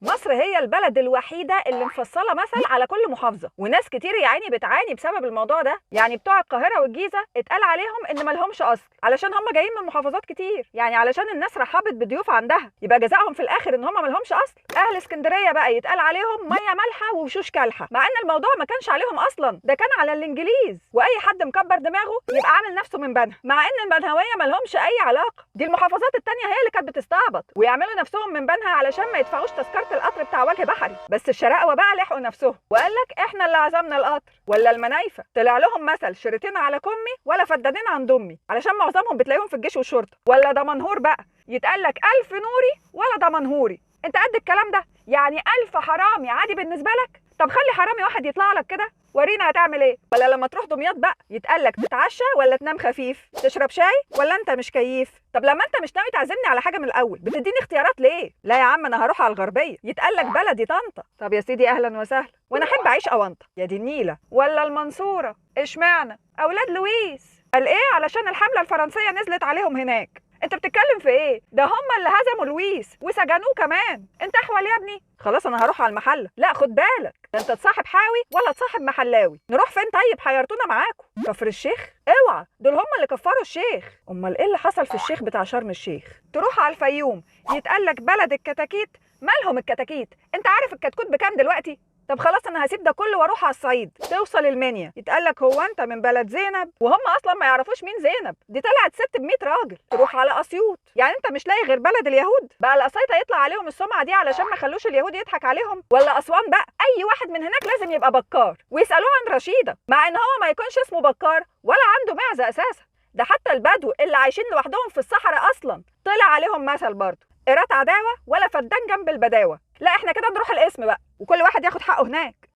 مصر هي البلد الوحيدة اللي مفصلة مثل على كل محافظة، وناس كتير يا عيني بتعاني بسبب الموضوع ده. يعني بتوع القاهرة والجيزه اتقال عليهم ان مالهمش اصل علشان هم جايين من محافظات كتير، يعني علشان الناس رحبت بضيوف عندها يبقى جزاهم في الاخر ان هم مالهمش اصل. اهل اسكندرية بقى يتقال عليهم مية مالحة ووشوش كالحه، مع ان الموضوع ما كانش عليهم اصلا، ده كان على الانجليز، واي حد مكبر دماغه يبقى عامل نفسه من بنها، مع ان البنهاويه مالهمش اي علاقة. دي المحافظات التانية هي اللي كانت بتستعبط ويعملوا نفسهم من بنها علشان ما يدفعوش تذكره القطر بتاع وجه بحري. بس الشراقوه بقى لحقوا نفسهم وقال لك احنا اللي عزمنا القطر. ولا المنايفه طلع لهم مثل شريطين على كمي ولا فدانين عند امي، علشان معظمهم بتلاقيهم في الجيش والشرطة. ولا دمنهور بقى يتقال لك 1000 نوري ولا دمنهوري. انت قد الكلام ده؟ يعني 1000 حرامي عادي بالنسبة لك؟ طب خلي حرامي واحد يطلع لك كده ورينا هتعمل ايه. ولا لما تروح دمياط بقى يتقال لك تتعشى ولا تنام خفيف، تشرب شاي ولا انت مش كيف. طب لما انت مش ناوي تعزمني على حاجة من الاول بتديني اختيارات ليه؟ لا يا عم انا هروح على الغربية، يتقال لك بلدي طنطا. طب يا سيدي اهلا وسهلا، وانا احب اعيش اونطه. يا دي النيله. ولا المنصورة، اشمعنى اولاد لويس؟ قال ايه؟ علشان الحملة الفرنسية نزلت عليهم هناك. انت بتتكلم في ايه؟ ده هم اللي هزموا لويس وسجنوه كمان. انت احول يا ابني. خلاص انا هروح على المحلة. لا خد بالك، ده انت تصاحب حاوي ولا تصاحب محلاوي. نروح فين طيب؟ حيرتونا معاكم. كفر الشيخ؟ اوعى، دول هم اللي كفروا الشيخ. امال ايه اللي حصل في الشيخ بتاع شرم الشيخ؟ تروح على الفيوم يتقال لك بلد الكتاكيت. مالهم الكتاكيت؟ انت عارف الكتكوت بكام دلوقتي؟ طب خلاص انا هسيب ده كله واروح على الصعيد. توصل المنيا يتقال لك هو انت من بلد زينب؟ وهم اصلا ما يعرفوش مين زينب، دي طلعت ست ب100 راجل. تروح على اسيوط، يعني انت مش لاقي غير بلد اليهود بقى؟ القسايطه يطلع عليهم السمعة دي علشان ما خلوش اليهود يضحك عليهم. ولا اسوان بقى، اي واحد من هناك لازم يبقى بكار ويسالوه عن رشيده، مع ان هو ما يكونش اسمه بكار ولا عنده معزة اساسا. ده حتى البدو اللي عايشين لوحدهم في الصحراء اصلا طلع عليهم مثل برضه، قيراط عداوة ولا فدان جنب البداوه. لا احنا كده نروح القسم بقى وكل واحد ياخد حقه هناك.